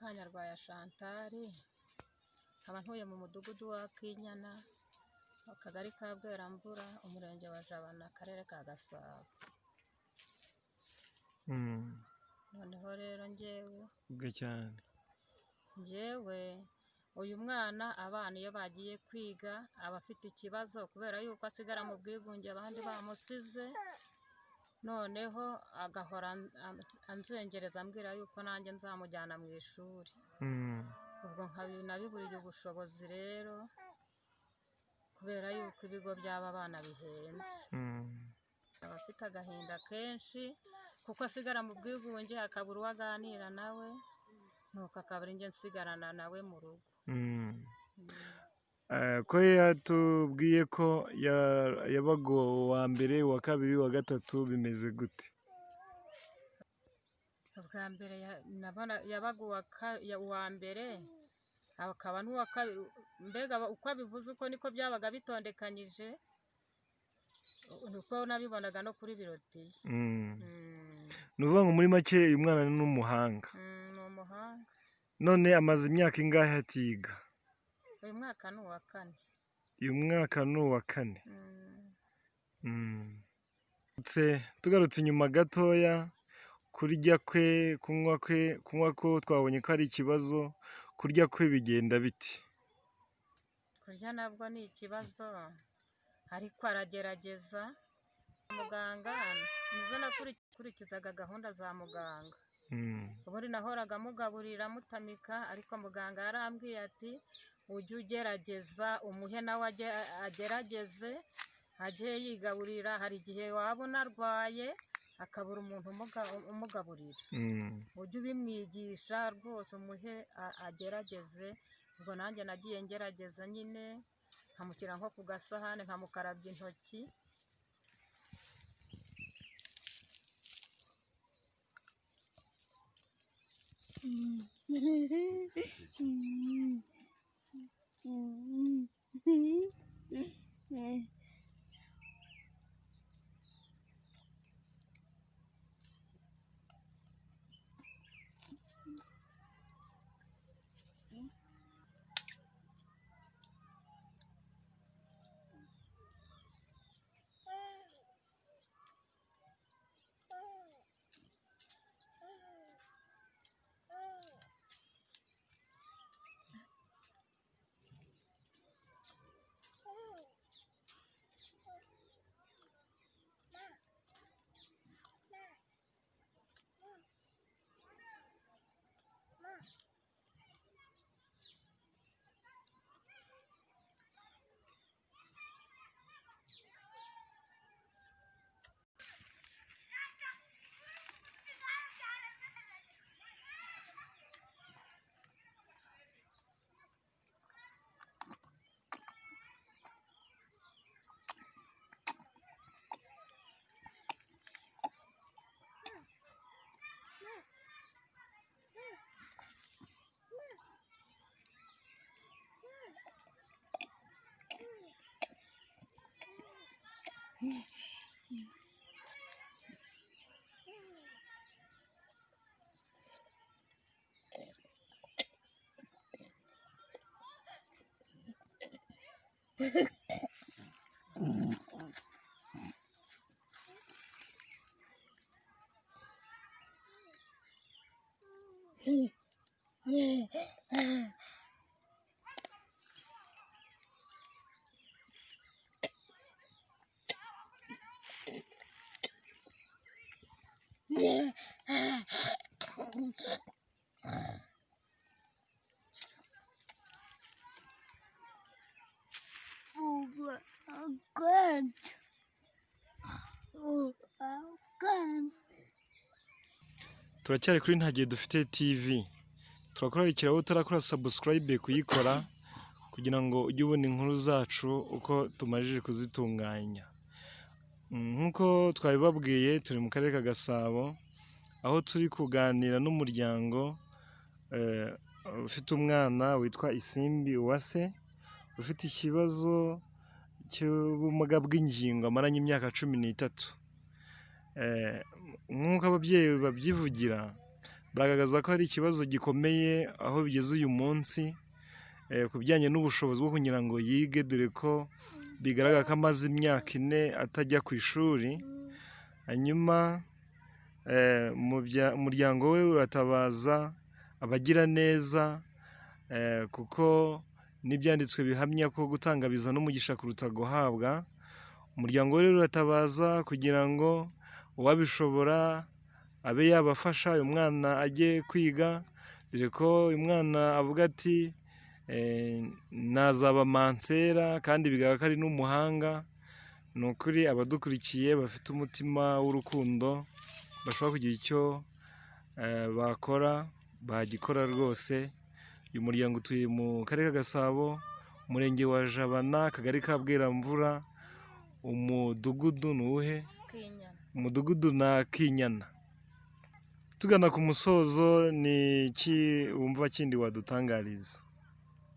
Mukanyarwaya Chantal, nkaba ntuye mu mudugudu wa Kinyana, akagari ka Bweramvura, umurenge wa Jabana, akarere ka Gasabo. Noneho rero njyewe Vuga cyane. Njyewe uyu mwana, abana iyo bagiye kwiga aba afite ikibazo kubera yuko asigara mu bwigunge abandi bamusize, noneho agahora anzengereza ambwira yuko nanjye nzamujyana mu ishuri. Ubwo nabiburiye ubushobozi rero kubera yuko ibigo by'aba bana bihenze. Aba afite agahinda kenshi kuko asigara mu bwigunge akabura uwo aganira nawe, nuko akaba ari njye nsigarana nawe mu rugo. Ko yatubwiye ko yabaga uwa mbere, uwa kabiri, uwa gatatu, bimeze gute? Ubwa mbere yabaga uwa mbere, akaba n'uwa kabiri, mbega uko abivuze uko niko byabaga bitondekanyije, uko nabibonaga no kuri biroti. Ni ukuvuga ngo muri make uyu mwana ni umuhanga. Ni umuhanga. None amaze imyaka ingahe atiga? Uyu mwaka ni uwa kane. Uyu mwaka ni uwa kane. Tugarutse inyuma gatoya, kurya kwe, kunywa kwe, kunywa ko twabonye ko ari ikibazo, kurya kwe bigenda bite? Kurya nabwo ni ikibazo, ariko aragerageza. Muganga nizo nakurikizaga gahunda za muganga. Ubundi nahoraga mugaburira mutamika, ariko muganga yarambwiye ati ujye ugerageza umuhe nawe agerageze ajye yigaburira, hari igihe waba unarwaye akabura umuntu umugaburira. Ujye ubimwigisha rwose umuhe agerageze. Ubwo nanjye nagiye ngerageza nyine, nkamushyira nko ku gasahani nkamukarabya intoki. Turacyari kuri Ntagihe Dufite TV. Turakurarikira wowe utarakora subscribe kuyikora kugira ngo ujye ubona inkuru zacu uko tumajije kuzitunganya. Nk'uko twabibabwiye turi mu karere ka Gasabo, aho turi kuganira n'umuryango ufite umwana witwa Isimbi Uwase, ufite ikibazo cy'ubumuga bw'ingingo amaranye imyaka 13. Nk'uko ababyeyi babyivugira, Baragaragaza ko hari ikibazo gikomeye aho bigeze uyu munsi ku bijyanye n'ubushobozi bwo kugira ngo yige, dore ko bigaragara ko amaze imyaka 4 atajya ku ishuri. Hanyuma umuryango we uratabaza abagira neza, kuko n'ibyanditswe bihamya ko gutanga bizana umugisha kuruta guhabwa. Umuryango we rero uratabaza kugira ngo uwabishobora abe yabafasha uyu mwana ajye kwiga, dore ko uyu mwana avuga ati nazaba mansera, kandi bigaragara ko ari n'umuhanga. Ni ukuri abadukurikiye bafite umutima w'urukundo bashobora kugira icyo bakora bagikora rwose. Uyu muryango utuye mu karere ka Gasabo, umurenge wa Jabana, akagari ka Bweramvura, umudugudu ni uwuhe? Kinyana. Umudugudu na Kinyana. Tugana ku musozo, ni iki wumva kindi wadutangariza?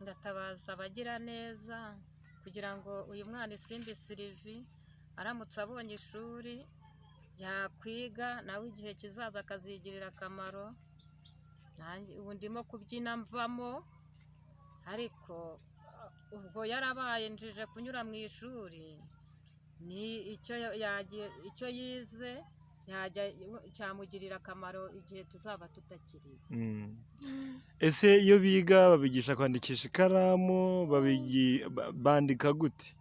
Ndatabaza abagira neza kugira ngo uyu mwana Isimbi Sylvie aramutse abonye ishuri yakwiga, nawe igihe kizaza akazigirira akamaro. Nanjye ubu ndimo kubyina mvamo, ariko ubwo yarabaye njije kunyura mu ishuri, ni icyo yagiye, icyo yize yajya cyamugirira akamaro igihe tuzaba tutakiriho. Ese iyo biga babigisha kwandikisha ikaramu, bandika gute?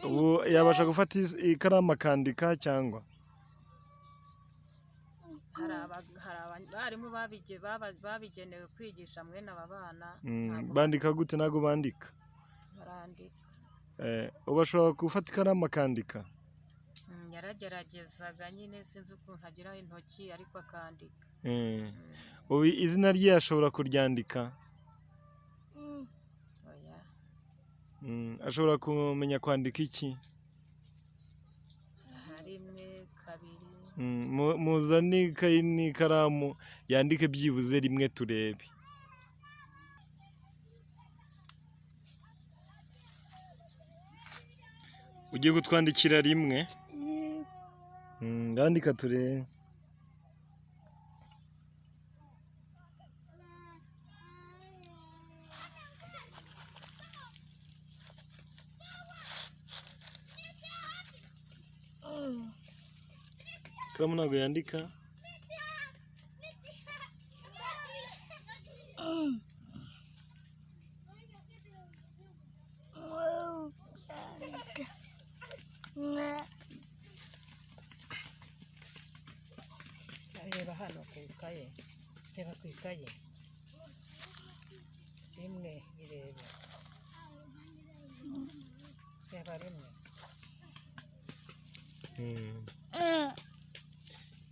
Ubu yabasha gufata ikaramu akandika cyangwa? Hari abarimu babigenewe kwigisha mwene aba bana. Ntabwo Bandika gute? Ntabwo bandika. Barandika. Ubu ashobora gufata ikaramu akandika? Yarageragezaga nyine, sinzi ukuntu agira intoki ariko akandika. Ubu izina rye ashobora kuryandika? Oya. Ashobora kumenya kwandika iki? Rimwe, kabiri. Muzane ikayi n'ikaramu yandike byibuze rimwe turebe. Ugiye kutwandikira rimwe? Yandika turebe. Ikaramu ntabwo yandika. Reba hano ku ikaye, reba ku ikaye rimwe, irebe, reba rimwe.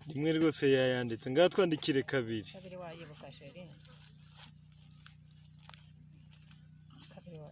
Rimwe rwose yayanditse. Ngaho twandikire kabiri. Kabiri wayibuka chérie? Kabiri wa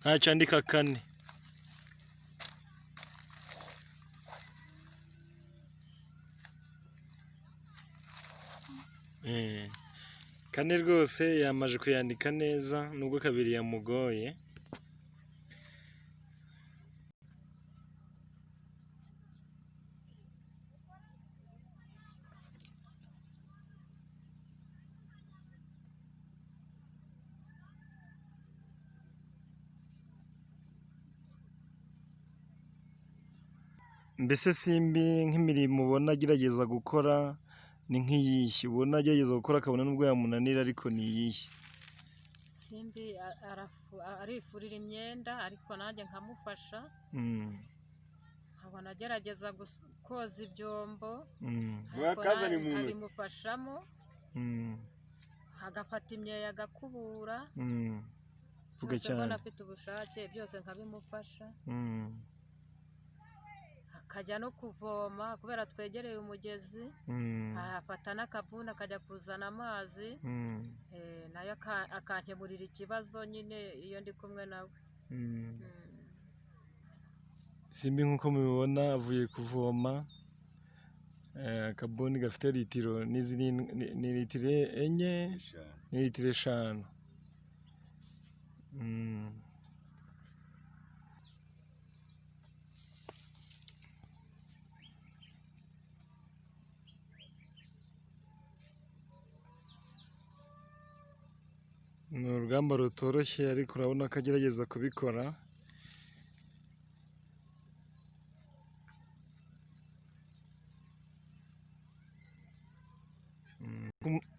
Ntacyo, andika kane. Kane rwose yamaze kuyandika neza, nubwo kabiri yamugoye. Mbese Simbi, nk'imirimo ubona agerageza gukora ni nk'iyihe? Ubona agerageza gukora akabona nubwo yamunanira, ariko ni iyihe? Simbi arifurira imyenda, ariko nanjye nkamufasha. Nkabona agerageza koza ibyombo, ariko Mwakazane nanjye mu ntoki. nkabimufashamo. Agafata imyeyo agakubura. Vuga Byose mbona cyane. afite ubushake, byose nkabimufasha. Akajya no kuvoma kubera twegereye umugezi, ahafata n'akabuni akajya kuzana amazi, nayo akankemurira ikibazo nyine iyo ndi kumwe nawe. Simbi nk'uko mubibona avuye kuvoma, akabuni gafite litiro ni litiro 4, ni litiro 5. Ni urugamba rutoroshye ariko urabona ko agerageza kubikora.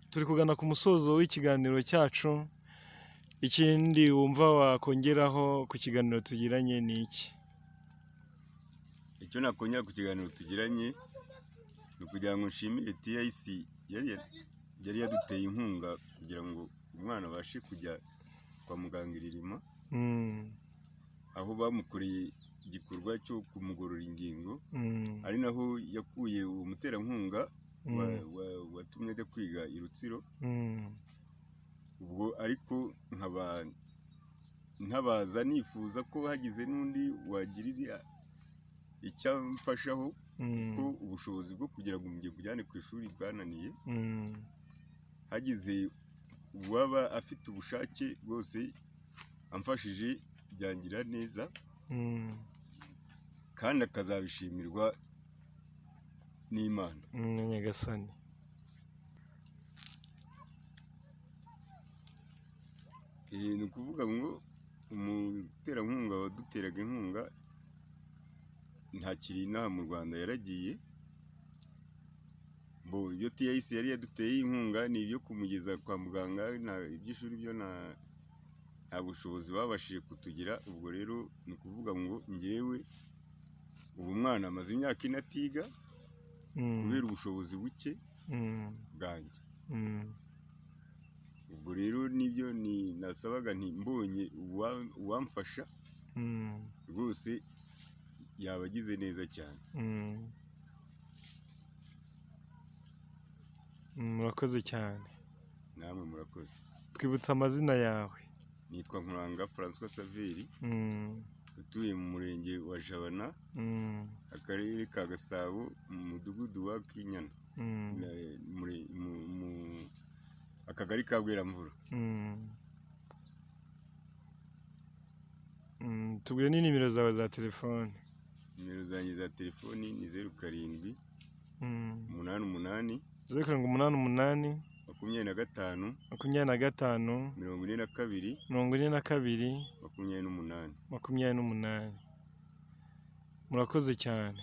Turi kugana ku musozo w'ikiganiro cyacu, ikindi wumva wakongeraho ku kiganiro tugiranye ni iki? Icyo nakongera ku kiganiro tugiranye ni ukugira ngo nshimire TIC yari yaduteye inkunga kugira ngo umwana abashe kujya kwa muganga i Rilima, aho bamukoreye igikorwa cyo kumugorora ingingo, ari naho yakuye uwo muterankunga watumye ajya kwiga i Rutsiro. Ubwo ariko nkaba ntabaza nifuza ko hagize n'undi wagirira icyo amfashaho, kuko ubushobozi bwo kugira ngo umugeni ujyane ku ishuri bwananiye. Hagize uwaba afite ubushake rwose amfashije byangira neza, kandi akazabishimirwa n'Imana. Nyagasani. Ni ukuvuga ngo umuterankunga waduteraga inkunga ntakiri inaha mu Rwanda, yaragiye. Bo ibyo TIC yari yaduteye inkunga ni ibyo kumugeza kwa muganga, iby'ishuri byo nta bushobozi babashije kutugira. Ubwo rero ni ukuvuga ngo njyewe ubu mwana amaze imyaka 4 atiga kubera ubushobozi buke bwanjye. Ubwo rero nibyo nasabaga nti mbonye uwamfasha rwose yaba agize neza cyane. Murakoze cyane. Namwe murakoze. Twibutsa amazina yawe. Nitwa Nkuranga François Saveri, utuye mu murenge wa Jabana, akarere ka Gasabo, mu mudugudu wa Kinyana, akagari ka Bweramvura. Tubwire ni nimero zawe za telefone. Nimero zanjye za telefoni ni 0 7 8 8 0 7 8 8 25 25 42 42 28. 28. Murakoze cyane.